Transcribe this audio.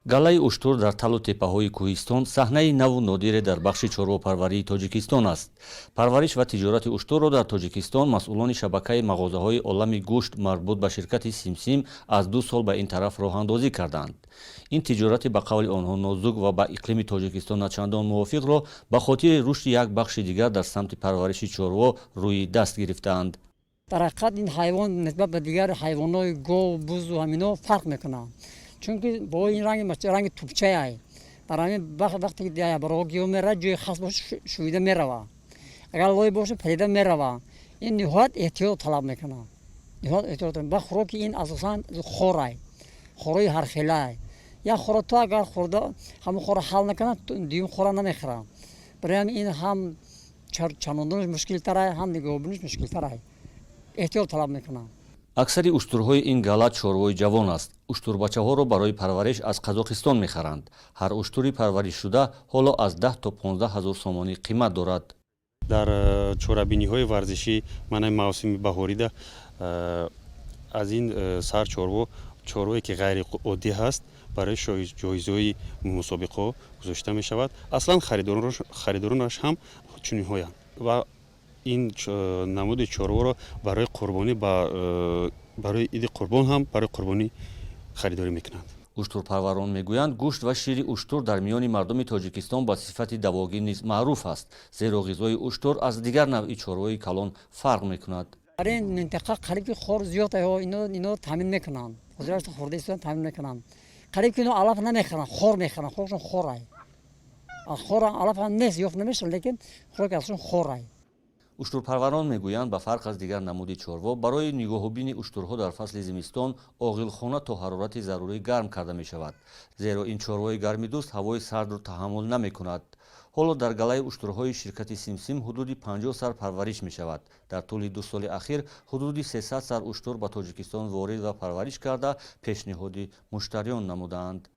Галаи уштур дар талу теппаҳои кӯҳистон саҳнаи наву нодире дар бахши чорвопарварии Тоҷикистон аст. Парвариш ва тиҷорати уштурро дар Тоҷикистон масъулони шабакаи мағозаҳои Олами гӯшт, марбут ба ширкати «Симсим», аз 2 сол ба ин тараф роҳандозӣ карданд. Ин тиҷорати, ба қавли онҳо, нозук ва ба иқлими Тоҷикистон начандон мувофиқро ба хотири рушди як бахши дигар дар самти парвариши чорво рӯи даст гирифтаанд. Дар ҳақиқат, ин ҳайвон нисбат ба дигар ҳайвонҳои гов, бузу ҳамино фарқ мекунад, чунки бо ин ранги тупчаай. Бар ҳамин вақте ки бароҳо гиё меравад, ҷои хас боша, шӯида мерава, агар лой боша, парида мерава. Ин ниҳоят эҳтиёт талаб мекунад, ниҳоят эҳтиёт. Ба хӯроки ин асосан хорай, хорои ҳархелай. Як хора то агар хӯрда, ҳамон хора ҳал накунад, дуюм хора намехӯрад. Барои ҳамин ин ҳам чанонданаш мушкилтарай, ҳам нигоҳубиниш мушкилтарай, эҳтиёт талаб мекунад. Аксари уштурҳои ин гала чорвои ҷавон аст. Уштурбачаҳоро барои парвариш аз Қазоқистон мехаранд. Ҳар уштури парваришшуда ҳоло аз 10 то 15 ҳазор сомонӣ қимат дорад. Дар чорабиниҳои варзишӣ, маънаи мавсими баҳорида, аз ин сар чорво, чорвое ки ғайриоддӣ ҳаст, барои ҷоизаҳои мусобиқаҳо гузошта мешавад. Аслан харидоронаш ҳам чунинҳоянд ва ин намуди чорворо барои қурбонӣ, барои иди қурбон ҳам барои қурбонӣ харидорӣ мекунанд. Уштурпарварон мегӯянд, гӯшт ва шири уштур дар миёни мардуми Тоҷикистон ба сифати давогӣ низ маъруф аст, зеро ғизои уштур аз дигар навъи чорвои калон фарқ мекунад. Дар ин минтақа қариб ки хор зиёд, ино таъмин мекунанд, ҳозирашто хӯрда истодан таъмин мекунанд. Қариб ки ино алаф намехӯранд, хор мехӯранд. Хӯрокшон хорай, хор алаф ҳам нест, ёфт намешавад, лекин хӯроки аслшон хорай. Уштурпарварон мегӯянд, ба фарқ аз дигар намуди чорво, барои нигоҳубини уштурҳо дар фасли зимистон оғилхона то ҳарорати зарурӣ гарм карда мешавад, зеро ин чорвои гармидӯст ҳавои сардро таҳаммул намекунад. Ҳоло дар галаи уштурҳои ширкати «Симсим» ҳудуди 50 сар парвариш мешавад. Дар тӯли 2 соли ахир ҳудуди 300 сар уштур ба Тоҷикистон ворид ва парвариш карда, пешниҳоди муштариён намудаанд.